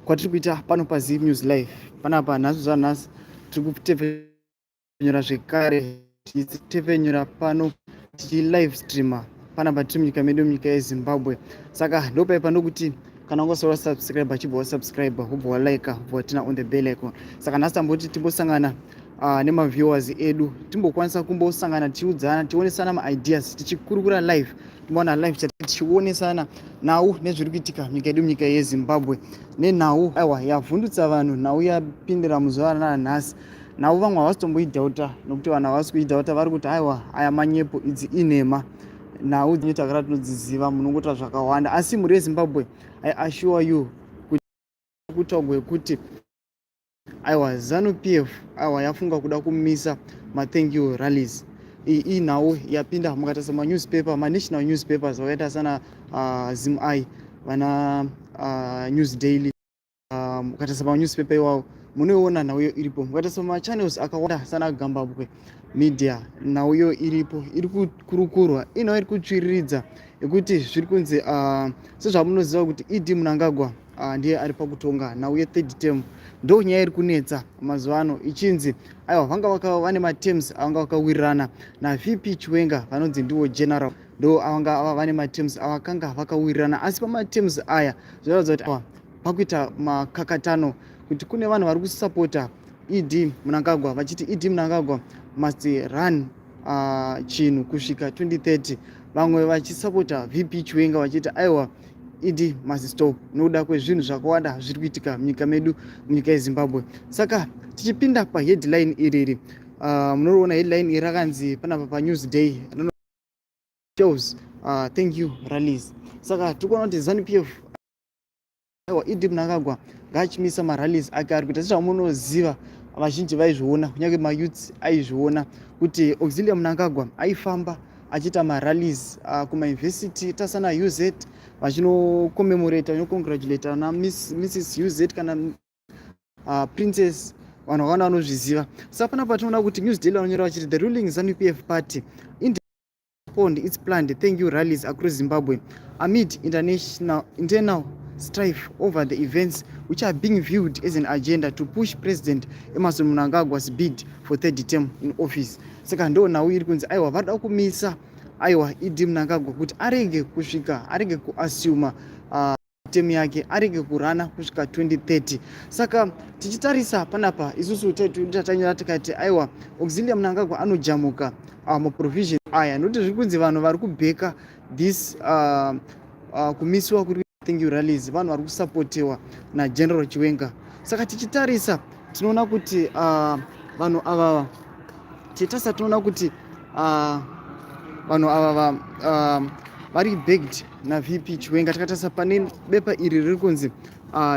Kwatiri kuita pano paZim News Live panapa nhasi, zvanhasi tiri kutepfenyura zvekare, tichitepfenyura pano tichilive streamer panapa tiri munyika medu, munyika yeZimbabwe. Saka ndopaipa ndokuti kana ungasora subscribe, achibva wasubscribe, wobva walike, wobva waturn on the bell icon. Saka nhasi tamboti timbosangana nemaviewers edu, timbokwanisa kumbosangana, tichiudzana, tichionesana maideas, tichikurukura live, timboona live chat, tichionesana nhau nezviri kuitika munyika yedu, munyika yeZimbabwe, nenhau aiwa yavhundutsa vanhu, nhau yapindira muzuva ranhasi. Nhau vamwe havasi tomboidhauta, nokuti vanhu havasi kuidhauta, vari kuti aiwa, aya manyepo, idzi inhema. Nhau takara tinodziziva, munongoita zvakawanda. Asi mhuri yeZimbabwe, I assure you kutaurwa kuti aiwa, ZANU PF aiwa yafunga kuda kumisa mathank you rallies. Iyi inhau yapinda mukatarisa manewspaper, manational newspapers vakaita sana ZimEye, vana News Daily. Mukatarisa manewspaper iwawo munoiona nhau iyo iripo. Mukatarisa machannels akawanda sana Gambabwe Media, nhau iyo iripo, iri kukurukurwa, inhau iri kutsviriridza yekuti zviri kunzi sezvamunoziva kuti ED Mnangagwa ndiye ari pakutonga. Nhau yethird term ndo nyaya iri kunetsa mazuva ano, ichinzi aiwa, vanga vane materms avanga vakawirirana naVP Chiwenga, vanonzi ndiwo general, ndo avanga vane materms avakanga vakawirirana. Asi pamaterms aya zvinoratidza kuti pakuita makakatano, kuti kune vanhu vari kusapota ED Mnangagwa vachiti ED Mnangagwa must run chinhu kusvika 2030, vamwe vachisapota VP Chiwenga vachiti aiwa, ED must stop nokuda kwezvinhu zvakawanda zviri kuitika munyika medu, munyika yeZimbabwe. Saka tichipinda paheadline iriri, munoriona headline iri rakanzi panapa paNews Day shows thank you rallies. Saka tiri kuona kuti ZANU PF, aiwa, ED Mnangagwa ngaachimisa marallies ake ari kuita. Sezvamunoziva, vazhinji vaizviona, kunyange mayouths aizviona kuti Auxilia Mnangagwa aifamba achiita marallies kumauniversity tasana UZ, vachinocommemorata, vachinocongratulata na Mrs UZ kana Princess. Vanhu vakawanda vanozviziva. Saka panapa tinoona kuti News Daily vanonyora vachiti the ruling ZANU PF party postponed its planned thank you rallies across Zimbabwe amid international internal strife over the events, which are being viewed as an agenda to push President Emmerson Mnangagwa's bid for third term in office. Saka ndo nhau iri kunzi aiwa, varida kumisa aiwa ED Mnangagwa kuti arege kusvika, arege kuasuma term yake, arege kurana kusvika 2030. Saka tichitarisa panapa isusu tatanyora tikati aiwa, Auxilia Mnangagwa anojamuka maprovision aya, nokuti zviri kunzi vanhu vari kubheka this kumisiwa kuri thank you rallies, vanhu vari kusapotewa naGeneral Chiwenga. Saka tichitarisa tinoona kuti vanhu ava, tichitarisa tinoona kuti vanhu ava vari backed naVP Chiwenga. Takatarisa pane bepa iri riri kunzi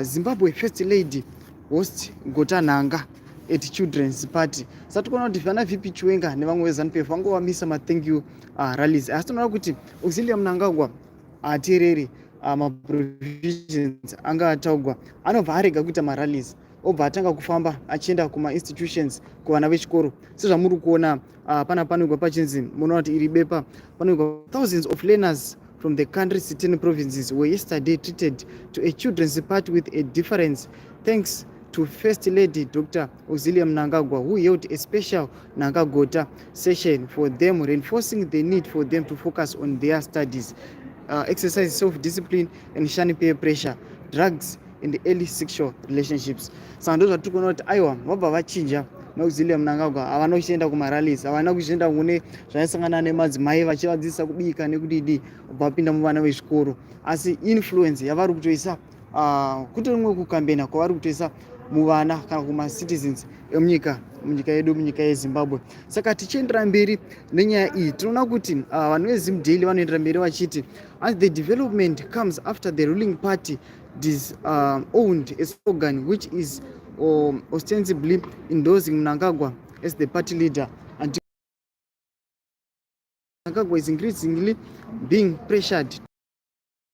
Zimbabwe First Lady host Gotanhanga at children's party. Saka tikuona kuti vana VP Chiwenga nevamwe veZANU PF vangovamisa mathank you rallies, asi tinoona kuti Auxilia Mnangagwa haateereri maprovisions anga ataugwa. Anobva arega kuita marallies, obva atanga kufamba achienda kumainstitutions, kuvana vechikoro, sezvamuri kuona pana panoigwa pachinzi, munoona kuti iri bepa panoigwa, "Thousands of learners from the country's 10 provinces were yesterday treated to a children's party with a difference, thanks to First Lady Dr Auxilia Mnangagwa, who held a special Nangagota session for them, reinforcing the need for them to focus on their studies, exercise self-discipline and shun peer pressure, drugs and early sexual relationships." Saka ndo zvatiri kuona kuti aiwa, vabva vachinja. Auxilia Mnangagwa havana kuchienda kumarallies, havana kuchienda kune zvaisangana nemadzimai vachivadzidzisa kubika nekudidi, ubva vapinda muvana vezvikoro. Asi influence yavari kutoisa, kutori rimwe kukambena kwavari kutoisa muvana kana kumacitizens emunyika, munyika yedu, munyika yeZimbabwe. Saka tichiendera mberi nenyaya iyi, tinoona kuti vanhu veZim Daily vanoendera mberi vachiti as the development comes after the ruling party disowned a slogan which is ostensibly endorsing Mnangagwa as the party leader until Mnangagwa is increasingly being pressured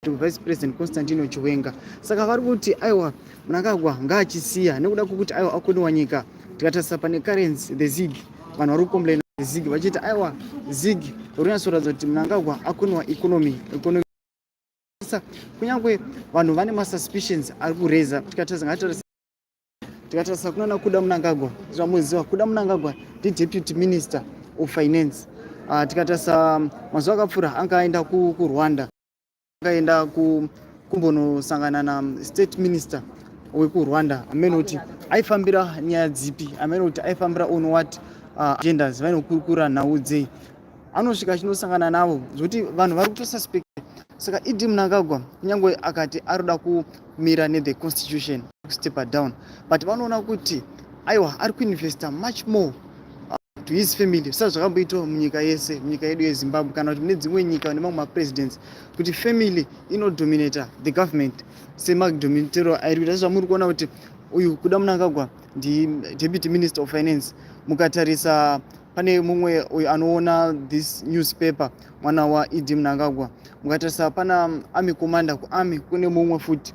to Vice President Constantino Chiwenga. Saka vari kuti aiwa, Mnangagwa ngaachisiya nekuda kwekuti aiwa, akoniwa nyika. Tikatarisa pane currency, the ZiG, vanhu vari kucomplaina ZiG vachiti aiwa, ZiG rinonyatsoratidza kuti Mnangagwa akoniwa economy. Tikatarisa, kunyange vanhu vane masuspicions ari kureza. Tikatarisa, ngatitarisa, tikatarisa kunana Kuda Mnangagwa, zvamuziva, Kuda Mnangagwa ndiDeputy Minister of Finance. Tikatarisa mazuva akapfuura, anga aenda kuRwanda, akaenda kumbonosangana naState Minister wekuRwanda. Amene kuti aifambira nyaya dzipi, amene kuti aifambira on what agendas, vainokurukura nhau dzei, anosvika achinosangana navo, zvokuti vanhu vari kutosuspect. Saka ED Mnangagwa, kunyange akati arikuda kumira nethe constitution, kustepa down, but vanoona kuti aiwa, ari kuinvesta much more to his family, sa zvakamboitwa munyika yese, munyika yedu yeZimbabwe, kana kuti mune dzimwe nyika nemamwe mapresidents, kuti family inodominata the government semadominatero airi kuita. Sezvamuri kuona kuti uyu Kuda Mnangagwa ndiDeputy Minister of Finance. Mukatarisa, pane mumwe uyu anoona this newspaper, mwana waED Mnangagwa. Mukatarisa, pana army commander, kuarmy kune mumwe futi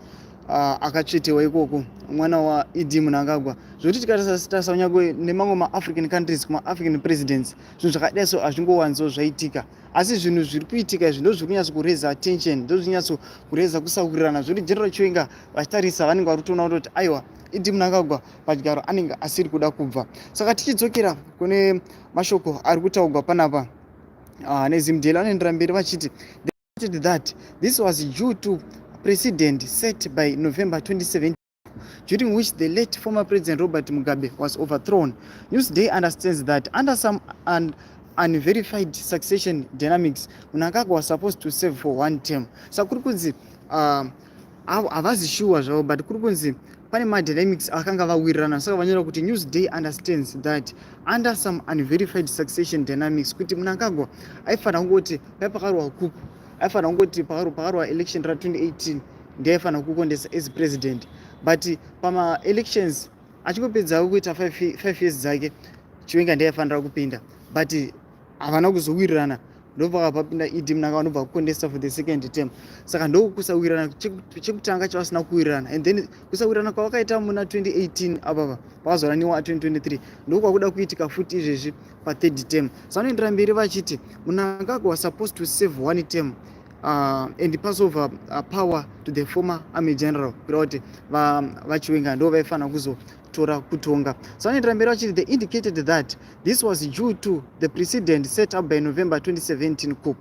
akatsvetewa ikoko, mwana waED Mnangagwa. Zvokuti tikatarisa kunyange nemamwe maAfrican countries, kumaAfrican presidents, zvinhu zvakadai so hazvingowanzo zvaitika. Asi zvinhu zviri kuitika izvi ndo zviri kunyatso kureza attention, ndo zviri kunyatso kureza kusawirirana, zvokuti General Chiwenga vachitarisa, vanenge vari kutoona kutoti aiwa, ED Mnangagwa pachigaro anenge asiri kuda kubva. Saka tichidzokera kune mashoko ari kutaurwa panapa neZimDaily, vanoendera mberi vachiti that this was due to precedent set by November 2017, during which the late former President Robert Mugabe was overthrown. Newsday understands that under some unverified succession dynamics, Mnangagwa was supposed to serve for one term. Saka kuri kunzi havazi sure zvavo, but kuri kunzi pane madynamics akanga vawirirana. Saka vanyora kuti Newsday understands that under some unverified succession dynamics, kuti Mnangagwa aifanira kungoti pai pakarwa coup, aifanira kungoti pakarwa election ra2018 ndiaifanira kucontesta as president, but pamaelections achingopedza kuita 5 years dzake, Chiwenga ndiaifanira kupinda, but havana kuzowirirana, ndopaka papinda ED Mnangagwa, vanobva kucontesta for the second term. Saka ndokusawirirana chekutanga chavasina kuwirirana. And then kusawirirana kwavakaita muna 2018 apapa pakazoraniwa 2023, ndokwakuda kuitika futi izvezvi pathird term. Saka vanoendera mberi vachiti Mnangagwa was supposed to serve one term and pass over power to the former army general, kureva kuti vaChiwenga ndo vaifanira kuzotora kutonga. So vanoendera mberi vachiti they indicated that this was due to the precedent set up by November 2017 coup.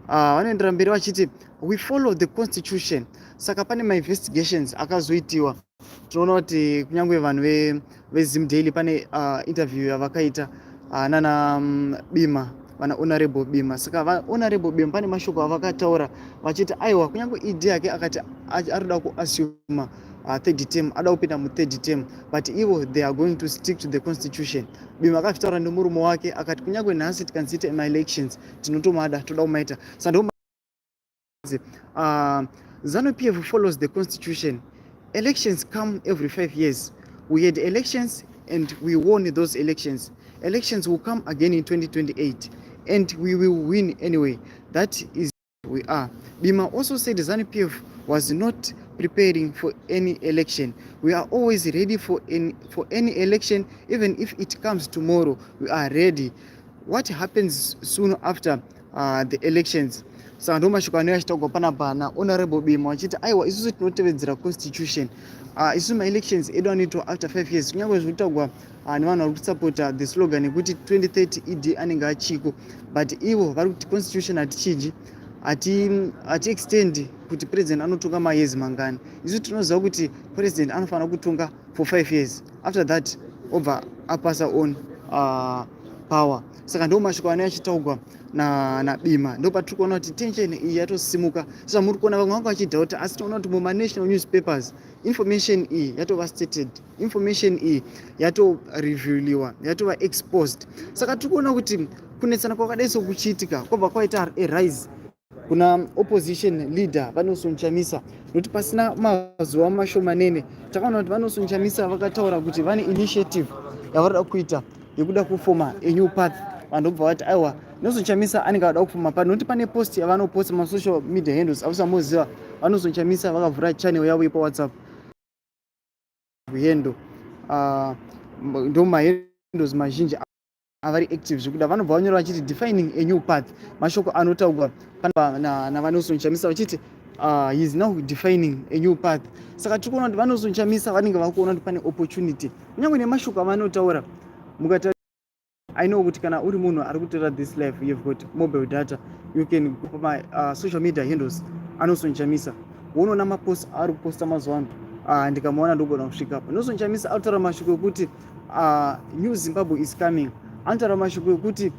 Vanoendera mberi vachiti we follow the constitution. Saka pane mainvestigations akazoitiwa. Tinoona kuti kunyange vanhu veZim Daily pane interview yavakaita nana Bima, vana Honorable Bima. Saka Honorable Bima pane mashoko avakataura vachiti aiwa, kunyange ED yake akati arikuda kuassuma third term, ada kupinda muthird term, but ivo they are going to stick to the constitution. Bima akazvitaura nemurumo wake, akati kunyange nhasi tikanziita maelections, tinotomada, toda kumaita. Saka ndo ZANU PF follows the constitution. Elections come every 5 years. We had elections and we won those elections. Elections will come again in 2028 and we will win anyway. That is we are. Bima also said ZANU PF was not preparing for any election. We are always ready for any election, even if it comes tomorrow. We are ready. What happens soon after the elections? Saka ndo mashoko anouya achitaurwa panapa naHonorable Bima, vachiti aiwa, isusu tinotevedzera constitution. Isusu maelections edu anoitwa after 5 years. Kunyange zviri kutaurwa nevanhu vari kusapota the slogan yekuti 2030 ED anenge achiko, but ivo vari kuti constitution hatichinji, hati extend kuti president anotonga mayears mangani. Isu tinoziva kuti president anofanira kutonga for 5 years, after that obva apasa on power. Saka ndo mashoko anouya achitaurwa naBima. Ndo patiri kuona kuti tension iyi yatosimuka. Sezvamuri kuona, vamwe vanga vachidoubta, asi tinoona kuti mumanational newspapers information iyi yatova stated, information iyi yatorevealiwa, yatova exposed. Saka tiri kuona kuti kunetsana kwakadai sokuchiitika, kwabva kwaita arise kuna opposition leader VaNelson Chamisa, nokuti pasina mazuva mashomanene takaona kuti VaNelson Chamisa vakataura kuti vane initiative yavarida kuita yekuda kufoma a new path. Vanhu vobva vati aiwa, Nelson Chamisa anenge ada kufoma path, nokuti pane post yavanoposta masocial media handles avusamoziva. VaNelson Chamisa vakavhura channel yavo yepaWhatsApp handle, ndo mahandles mazhinji avari active zvekuda. Vanobva vanyora vachiti defining a new path. Mashoko anotaurwa naVaNelson Chamisa vachiti He is now defining a new path. Saka tiri kuona kuti vaNelson Chamisa vanenge vakuona kuti pane opportunity, kunyange nemashoko avanotaura. Mukata, I know kuti kana uri munhu ari kutora this life, you've got mobile data, you can go pama social media handles aNelson Chamisa, unoona mapost ari kuposta mazuva ano. Ndikamuona ndogona kusvikapo. Nelson Chamisa anotaura mashoko ekuti new Zimbabwe is coming. Anotaura mashoko ekuti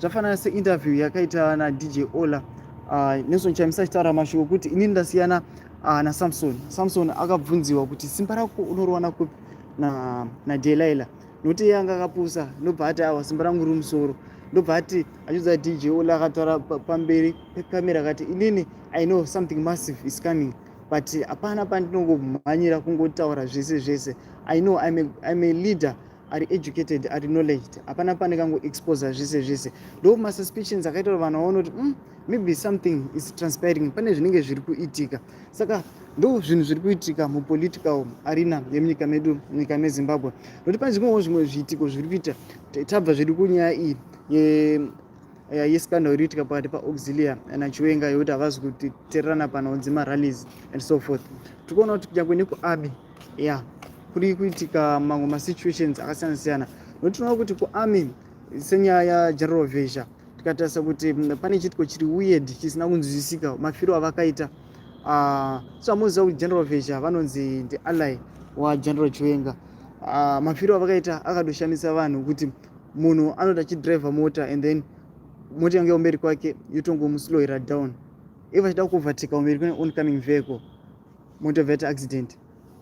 zvafanana seinterview yakaita naDJ Ola, Nelson Chamisa achitaura mashoko ekuti inini ndasiyana naSamson. Samson akabvunziwa kuti simba rako unoriwana kupi naDelilah, nokuti iye anga akapusa. Ndobva ati, "Awa, simba rangu riri musoro." Ndobva ati, achiudza DJ Ola, akataura pamberi pekamera akati, "Inini I know something massive is coming, but hapana pandinongomhanyira kungotaura zvese zvese. I know I'm a leader ari educated, ari knowledged. Hapana pandikangoexposa zvese zvese." Ndo masuspicions akaita kuti vanhu vaone kuti maybe something is transpiring, pane zvinenge zviri kuitika. Saka ndo zvinhu zviri kuitika mupolitical arena yemunyika medu, munyika meZimbabwe, nokuti pane zvimwewo zvimwe zviitiko zviri kuita. Tabva zvedu kunyaya iyi yescandal iri kuitika pakati paAuxilia naChiwenga, yekuti havazi kutitererana panhau dzemarallies and so forth. Tiri kuona kuti kunyange nekuarmy ya kuri kuitika mamwe masituations akasiyana siyana, nokuti tinoona kuti kuarmy, senyaya yaGeneral Vezha, tikatarisa kuti pane chiitiko chiri weird chisina kunzwisisika, mafiro avakaita. So amuziva kuti General Vezha vanonzi ndially waGeneral Chiwenga. Mafiro avakaita akatoshamisa vanhu, kuti munhu anoti achidhiraivha mota and then mota yange kumberi kwake yotongomuslowera down, ivo achida kuovertaka, kumberi kune oncoming vehicle, mota yaita accident.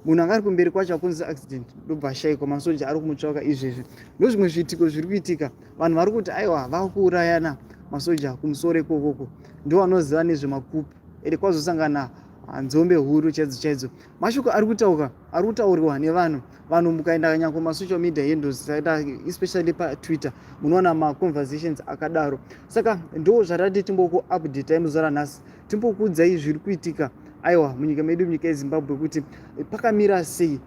Munhu anga ari kumberi kwacho akonzesa accident ndobva ashayikwa, masoja ari kumutsvaka izvezvi. Ndo zvimwe zviitiko zviri kuitika. Vanhu vari kuti aiwa, vakuurayana masoja kumusoro ikokoko, ndo vanoziva nezvemakupu ende kwazosangana nzombe huru chaidzo chaidzo. Mashoko ari kutauka, ari kutaurwa nevanhu. Vanhu mukaenda kanyange kumasocial media handles, especially paTwitter, munoona maconversations akadaro. Saka ndo zvatati timbokuupdatai muzuva ranhasi, timbokuudzai zviri kuitika, aiwa, munyika medu, munyika yeZimbabwe, kuti pakamira sei.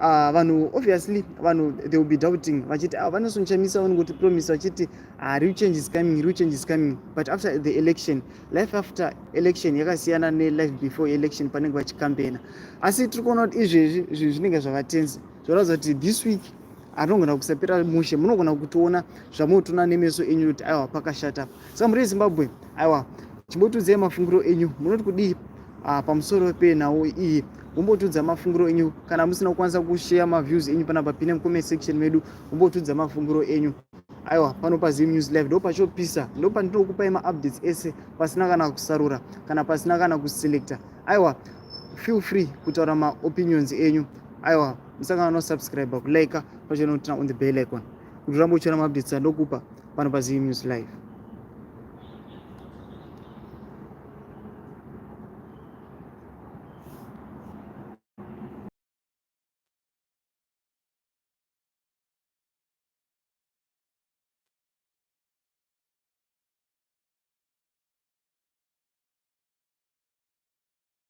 Vanhu, obviously vanhu, they will be doubting vachiti ah, vaNelson Chamisa vanongoti promise vachiti ah, real change is coming, real change is coming, but after the election, life after election yakasiyana nelife before election panenge vachicampaigna. Asi tiri kuona kuti izvezvi zvinhu zvinenge zvavatense, zvoratidza kuti this week hatinogona kusapera mushe. Munogona kutoona zvamunotoona nemeso enyu kuti aiwa, pakashata. Saka muri Zimbabwe, aiwa, chimbotiudzai mafungiro enyu. Munoti kudii pamusoro penhau iyi? Mumbotiudza mafungiro enyu. Kana musina kukwanisa kushare maviews enyu panapa, pine mucomment section medu, mumbotiudza mafungiro enyu. Aiwa, pano paZim News Live ndo pachopisa, ndo pandinokupai maupdates ese pasina kana kusarura, kana pasina kana kuselecta. Aiwa, feel free kutaura maopinions enyu. Aiwa, musangana nosubscribe, kulike pachano, turn on the bell icon kuti urambe uchiona maupdates andokupa pano paZim News Live.